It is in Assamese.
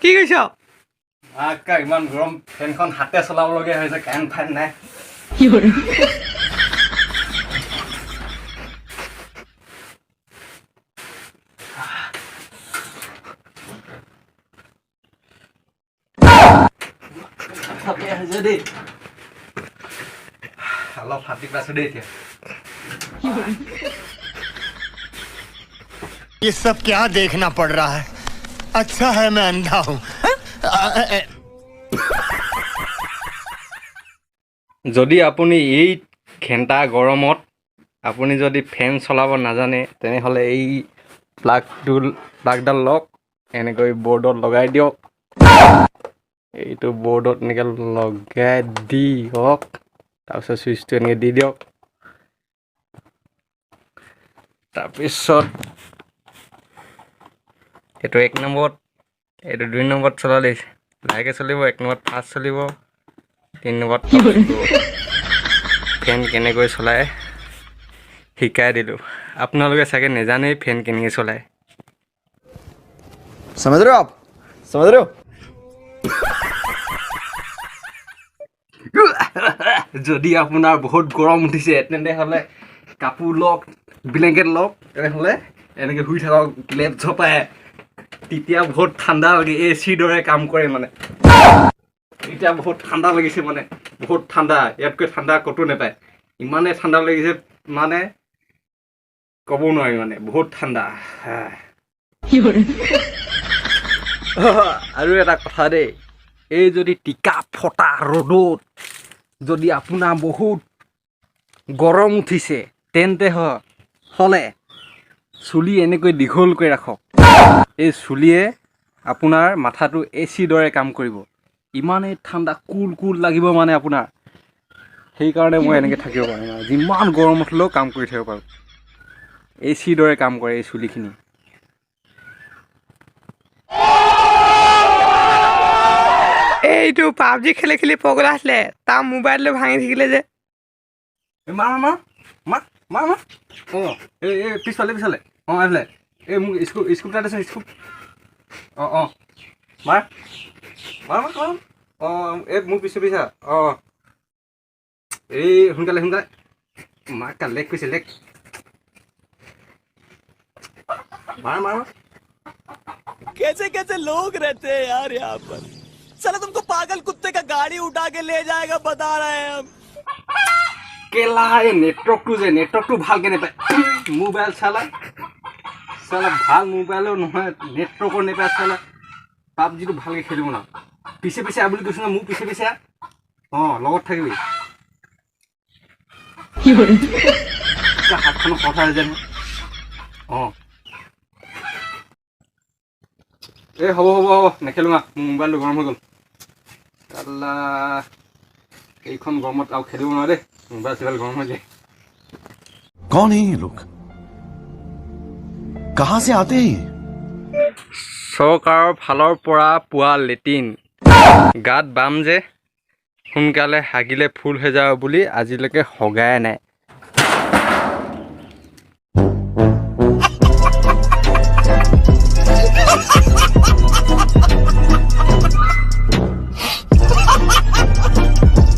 কি কৈছ? আকা ইমান গৰম, ফেনখন হাতে চলাবলগীয়া হৈছে, কাৰেণ্ট ফেন নাই। হৈছে দেই, অলপ শান্তি পাইছো দেই এতিয়া। ये सब क्या देखना पड़ रहा है? अच्छा है मैं अंधा हूँ। যদি আপুনি এই ঘেণ্টা গৰমত আপুনি যদি ফেন চলাব নাজানে, তেনেহ'লে এই প্লাগডাল লওক, এনেকৈ বৰ্ডত লগাই দিয়ক। এইটো বৰ্ডত এনেকৈ লগাই দিয়ক, তাৰপিছত চুইচটো এনেকৈ দি দিয়ক। তাৰপিছত এইটো 1 নম্বৰত, এইটো 2 নম্বৰত চলালে লাহেকৈ চলিব, 1 নম্বৰত ফাষ্ট চলিব, 3 নম্বৰত ফেন কেনেকৈ চলায় শিকাই দিলোঁ। আপোনালোকে চাগে নেজানেই ফেন কেনেকৈ চলায়। समझ रहे हो आप? समझ रहे हो? যদি আপোনাৰ বহুত গৰম উঠিছে, তেনেহ'লে কাপোৰ লওক, ব্লেংকেট লওক, তেনেহ'লে এনেকৈ শুই থাকক লেপ জপাই, তেতিয়া বহুত ঠাণ্ডা লাগে, এ চিৰ দৰে কাম কৰে মানে। এতিয়া বহুত ঠাণ্ডা লাগিছে মানে, বহুত ঠাণ্ডা, ইয়াতকৈ ঠাণ্ডা ক'তো নাপায়। ইমানেই ঠাণ্ডা লাগিছে মানে ক'ব নোৱাৰি মানে, বহুত ঠাণ্ডা। আৰু এটা কথা দেই, এই যদি টিকা ফটা ৰ'দত যদি আপোনাৰ বহুত গৰম উঠিছে, তেন্তে হ'লে চুলি এনেকৈ দীঘলকৈ ৰাখক। এই চুলিয়ে আপোনাৰ মাথাটো এ চিৰ দৰে কাম কৰিব, ইমানেই ঠাণ্ডা কুল কুল লাগিব মানে আপোনাৰ। সেইকাৰণে মই এনেকৈ থাকিব পাৰোঁ মানে, যিমান গৰম উঠিলেও কাম কৰি থাকিব পাৰোঁ। এ চিৰ দৰে কাম কৰে এই চুলিখিনি। এইটো পাবজি খেলি খেলি পগলা আছিলে, তাৰ মোবাইলটো ভাঙি থাকিলে যে। মাৰ মাৰ মাৰ মাৰ মাৰ। অঁ, এই এই পিছফালে পিছফালে, অঁ এইফালে, এই মোক স্কুপ এটা দেচোন, স্কুপ। অঁ অঁ, মাৰ মাৰ মাৰ মাৰ। অঁ, এই মোক পিছে পিছে, অঁ এই সোনকালে সোনকালে মাৰ, কা লেগ কৈছে লেগ, মাৰ মাৰ। कैसे कैसे लोग रहते हैं यार यहाँ पर, साला तुमको पागल कुत्ते का गाड़ी उठा के ले जाएगा, बता रहे हैं हम। কেলা এই নেটৱৰ্কটো যে, নেটৱৰ্কটো ভালকৈ নাপায় মোবাইল, চালা চালা ভাল মোবাইলো নহয়, নেটৱৰ্কো নাপায় চালা। পাবজিটো ভালকৈ খেলিব না, পিছে পিছে আহ বুলি কৈছোঁ ন, মোৰ পিছে পিছে আহ। অঁ লগত থাকিবি। হাতখনৰ কথা হৈ যায় নহয়। অঁ এই হ'ব হ'ব হ'ব, নেখেলোঁ আহ, মোৰ মোবাইলটো গৰম হৈ গ'ল। চালা এইখন গৰমত আৰু খেলিব নোৱাৰে দেই, মোবাইল চোবাইল গৰম হৈ যায়। कौन है ये लोग? कहां से आते हैं ये? চৰকাৰৰ ফালৰ পৰা পোৱা লেটিন গাত বাম যে, সোনকালে হাগিলে ফুল হৈ যাব বুলি আজিলৈকে হগাই নাই।